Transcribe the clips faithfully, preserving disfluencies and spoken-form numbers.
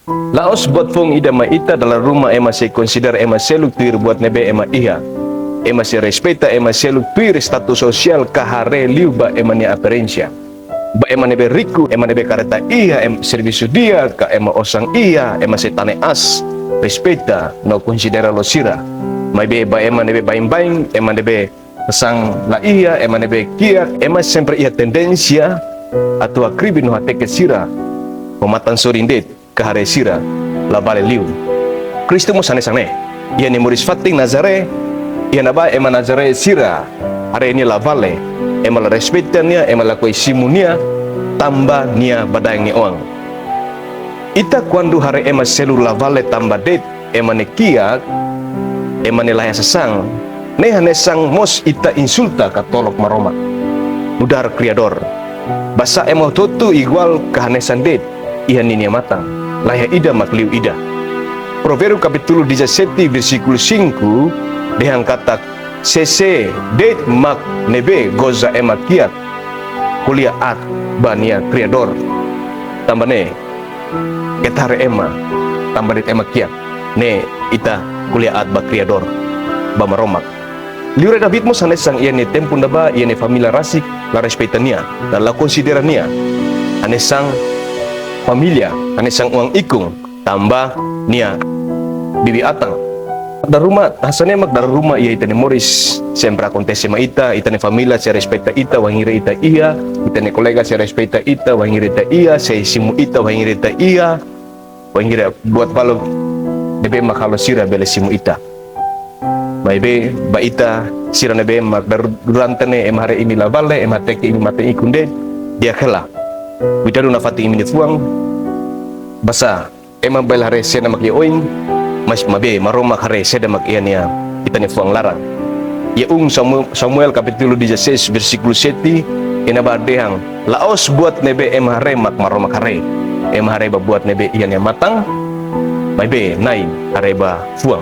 La'ós buat foun ida mai ita, dala ruma ema sei konsidera ema seluk tuir buat ne'ebé ema iha. Ema sei respeita ema seluk tuir status sosiál ka haree liu ba ema nia aparénsia. Ba ema ne'ebé riku, ema ne'ebé karreta iha, ema servisu di'ak, ka ema osan iha, ema sei tane aas, respeita no konsidera loos sira. Maibé ba ema ne'ebé baibain, ema ne'ebé sasán la iha, ema ne'ebé kiak, ema sempre iha tendénsia atu hakribi no hateke sira ho matan sorin de'it ka haree sira la vale liu. Kristu mós hanesan ne'e. Iha nia moris fatin Nazaré, iha ne'ebá ema Nazaré sira haree nia la vale, ema la respeita nia, ema lakohi simu nia, tanba nia badaen nia oan. Ita kuandu haree ema seluk la vale tanba de'it ema ne'e kiak, ema ne'e la iha sasán, ne'e hanesan mós ita insulta ka tolok Maromak, mudar Kriadór. Basá ema hotu-hotu iguál ka hanesan de'it iha ninia matan, la iha ida mak liu ida. Provérbiu kapítulu dezassete, versíkulu cinco, dehan katak, sé-sé de'it mak ne'ebé goza ema kiak, ko'alia aat ba nia Kriadór. Tanba ne'e, keta haree ema tanba de'it ema kiak, ne'e ita ko'alia aat ba Kriadór, ba Maromak. Liurai David mós hanesan, iha nia tempu ne'ebá, iha nia família rasik la respeita nia, la, la konsidera nia hanesan família, hanesan oan ikun, tanba nia bibi-atan. Dala ruma, hanesan ne'e mak dala ruma iha ita-nia moris sempre akontese mai ita, ita-nia família sei respeita ita wainhira ita iha, ita-nia kolega sei respeita ita wainhira ita iha, sei simu ita wainhira ita iha, wainhira buat balu ne'ebé mak halo sira bele simu ita. Maibé ba ita sira ne'ebé mak dur-, durante ne'e ema haree imi la vale, ema hateke imi matan ikun de'it, di'ak hela. Kuidadu nafatin imi-nia fuan, basá ema bele haree saida mak iha oin, mas maibé Maromak haree saida mak iha nia, ita-nia fuan laran. Iha um Samu-, Samuel kapítulu dezasseis, versíkulu sete, iha ne'ebá dehan, la'ós buat ne'ebé ema haree mak Maromak haree. Ema haree ba buat ne'ebé iha nia matan, maibé Na'i haree ba fuan.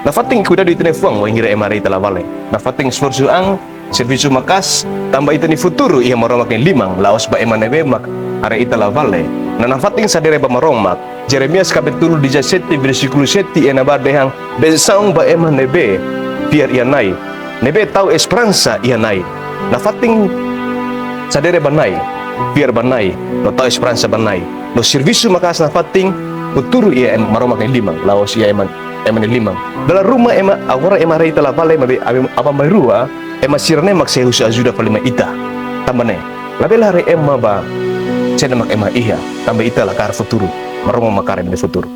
Nafatin kuidadu ita-nia fuan wainhira ema haree ita la vale. Nafatin esforsu an, servisu maka'as, tanba ita-nia futuru iha Maromak nia liman, la'ós ba ema ne'ebé mak haree ita la vale. No nafatin sadere ba Maromak. Jeremias kapítulu dezassete, versíkulu sete, iha ne'ebá dehan, bensaun ba ema ne'ebé fiar iha Na'i, ne'ebé tau esperansa iha Na'i. Nafatin sadere ba Na'i, fiar ba Na'i, no tau esperansa ba Na'i, no servisu maka'as nafatin, futuru iha em-, Maromak nia liman, la'ós iha ema, ema nia liman. Dala ruma ema, agora ema haree ita la vale, maibé aban-, aban-bainrua, ema sira-ne'e mak sei husu ajuda fali mai ita. Tanba ne'e, labele haree ema ba saida mak ema iha, tanba ita la kaer futuru, Maromak mak kaer ita-nia futuru.